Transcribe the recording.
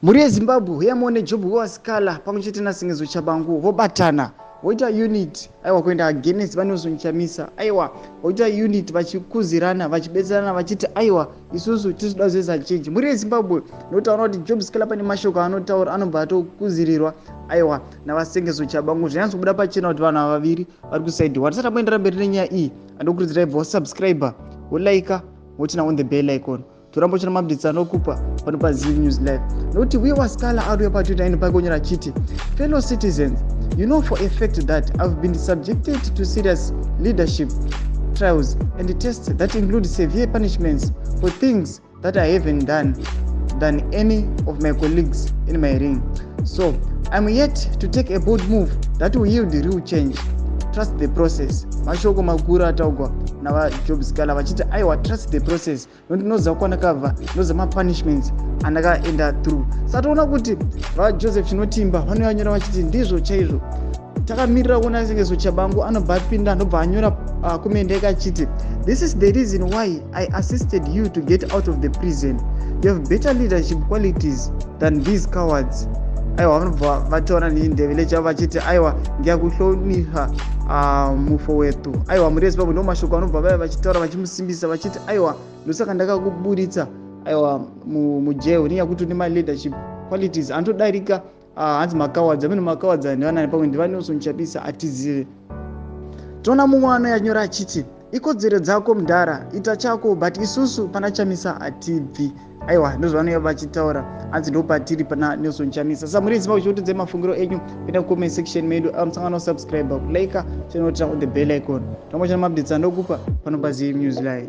Mhuri yeZimbabwe, huya muone Job Wasikala pamwe chete naSengezo Chabangu vobatana, voita unit, aiwa, kuenda against vaNelson Chamisa. Aiwa, voita unit, vachikuzirana, vachibetserana, vachiti aiwa, isusu tisuda kuzoisa change. Mhuri yeZimbabwe, notaura kuti Job Sikhala pane mashoko anotaura anobva atokuzirirwa, aiwa, navaSengezo Chabangu. Zvinanyatsobuda pachena kuti vanhu ava vaviri vari kusaidiwa. Tisati tamboendera mberi nenyaya iyi, andokurudzirai bva wasubscribe, wolike, woturn on the bell icon, toramba uchina maupdates anokupa pano paZiv News Live. Nokuti uye Wasikala ariuya paTwitter ino pakunyora achiti, "Fellow citizens, you know for a fact that I've been subjected to serious leadership trials and tests that include severe punishments for things that I haven't done than any of my colleagues in my ring. So I'm yet to take a bold move that will yield real change. Trust the process." Mashoko makuru ataugwa navaJob Sikhala vachiti aiwa, trust the process, nokuti ndinoziva kwandakabva, ndinoziva mapunishments andakaenda through. Saka toona kuti vaJoseph Chinotimba vanoyanyora vachiti ndizvo chaizvo, takamirira kuona Sengezo Chabangu anobva apinda. Ndobva anyora comment yake achiti, "This is the reason why I assisted you to get out of the prison. You have better leadership qualities than these cowards." Aiwa, vanobva vataura neNdebele chavo vachiti aiwa, ngiyakuhlonipha mufo wetu. Aiwa, muri yeZimbabwe, ndo mashoko anobva vaya vachitaura vachimusimbisa vachiti aiwa, ndosaka ndakakuburitsa, aiwa, mujail, nenyaya yekuti une maleadership qualities anotodarika hanzi macowards amene. Macowards ndivanani? Pamwe ndivaNelson Chamisa, atizive. Toona mumwe anoyanyora achiti, "Ikodzero dzako mudhara, ita chako, but isusu pana Chamisa hatibvi." Aiwa, ndozvavanouya vachitaura, hanzi ndo patiri pana Nelson Chamisa. Sa muri Zimbabwe, chikutudzai mafungiro enyu, pinda kucomment section medu, musangano subscribe, kulike channel, turn on the bell icon, tambochana maupdates andokupa pano paZiv News Live.